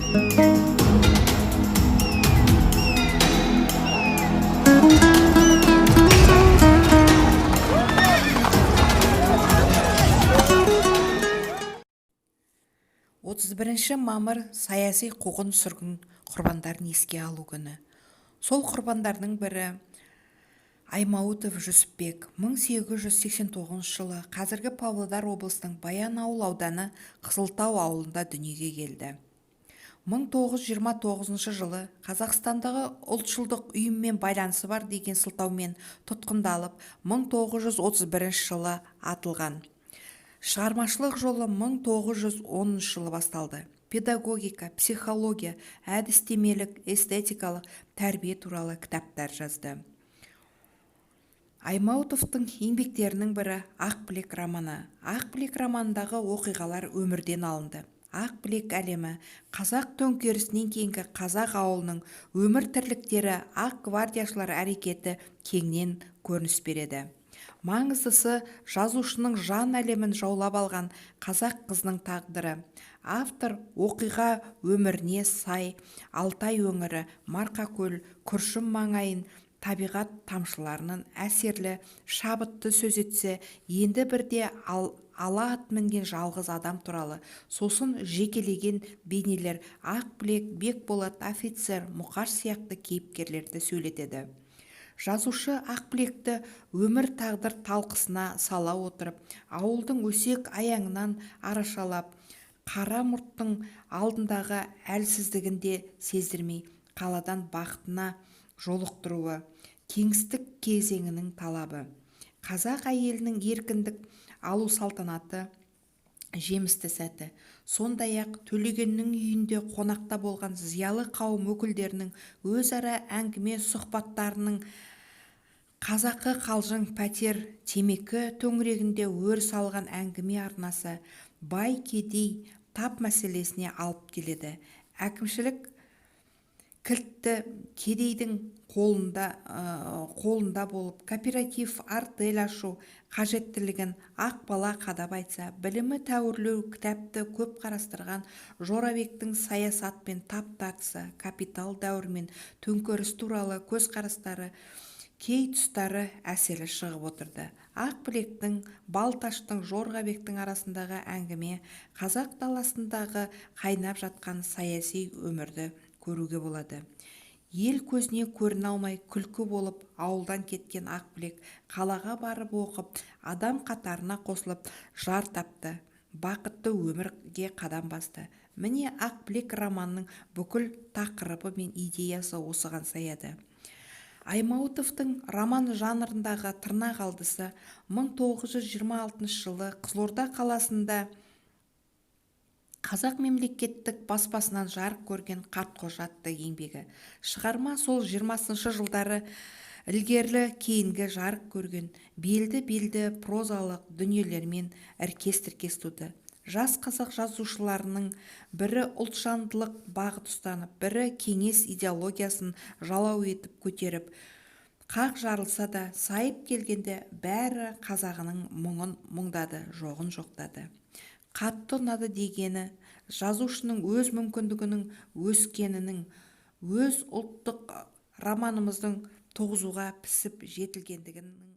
31 мамыр – саяси қуғын-сүргін құрбандарын еске алу күні. Сол құрбандардың бірі – Аймауытов Жүсіпбек. 1889 жылы қазіргі Павлодар облысының Баянауыл ауданы Қызылтау ауылында дүниеге келді. 1929 жылы Қазақстандағы ұлтшылдық ұйыммен байланысы бар деген сылтаумен тұтқындалып, 1931 жылы атылған. Шығармашылық жолы 1910 жылы басталды. Педагогика, психология, әдістемелік, эстетикалық тәрбие туралы кітаптар жазды. Аймауытовтың еңбектерінің бірі – «Ақбілек» романы. «Ақбілек» романындағы оқиғалар өмірден алынды. Ақбілек әлемі – қазақ төңкерісінен кейінгі қазақ ауылының өмір тірліктері, ақ гвардияшылар әрекеті кеңінен көрініс береді. Маңыздысы – жазушының жан әлемін жаулап алған қазақ қызының тағдыры. Автор оқиға өміріне сай Алтай өңірі, Марқакөл, Күршім маңайын табиғат тамшыларынан әсерлі, шабытты сөз етсе, енді бірде ала ат мінген жалғыз адам туралы, сосын жекелеген бейнелер – Ақбілек, Бекболат, офицер, Мұқаш сияқты кейіпкерлерді сөйлетеді. Жазушы Ақбілекті өмір-тағдыр талқысына сала отырып, ауылдың өсек-аяңынан арашалап, қара мұрттың алдындағы әлсіздігін де сездірмей, қаладан бақытына жолықтыруы – кеңестік кезеңнің талабы. Қазақ әйелінің еркіндік алу салтанатты жемісті сәті. Сондай-ақ Төлегеннің үйінде қонақта болған зиялы қауым өкілдерінің өзара әңгіме-сұхбаттарының қазақы қалжың пәтер, темекі төңірегінде өріс алған әңгіме арнасы бай-кедей тап мәселесіне алып келеді. Әкімшілік кілтті кедейдің қолында болып, кооператив, артель ашу қажеттілігін Ақбала қадап айтса, білімі тәуірлеу, кітапты көп қарастырған Жорабектің саясатпен тап тартысы, капитал дәуірі мен төңкеріс туралы көзқарастары кей тұстары әсерлі шығып отырды. Ақбілектің, Балташтың, Жорғабектің арасындағы әңгіме қазақ даласындағы қайнап жатқан саяси өмірді көруге болады. Ел көзіне көріне алмай, күлкі болып ауылдан кеткен Ақбілек қалаға барып оқып, адам қатарына қосылып, жар тапты, бақытты өмірге қадам басты. Міне, «Ақбілек» романының бүкіл тақырыбы мен идеясы осыған саяды. Аймауытовтың роман жанрындағы тырнақалдысы – 1926 жылы Қызылорда қаласында Қазақ мемлекеттік баспасынан жарық көрген «Қартқожа» атты еңбегі. Шығарма сол 20-жылдары ілгерілі-кейінгі жарық көрген белді-белді прозалық дүниелермен іркес-тіркес туды. Жас қазақ жазушыларының бірі ұлтжандылық бағыт ұстанып, бірі кеңес идеологиясын жалау етіп көтеріп, қақ жарылса да, сайып келгенде бәрі қазағының мұңын мұңдады, жоғын жоқтады. Қатты ұнады дегені – жазушының өз мүмкіндігінің өскенінің, өз ұлттық романымыздың туғызуға пісіп жетілгендігінің.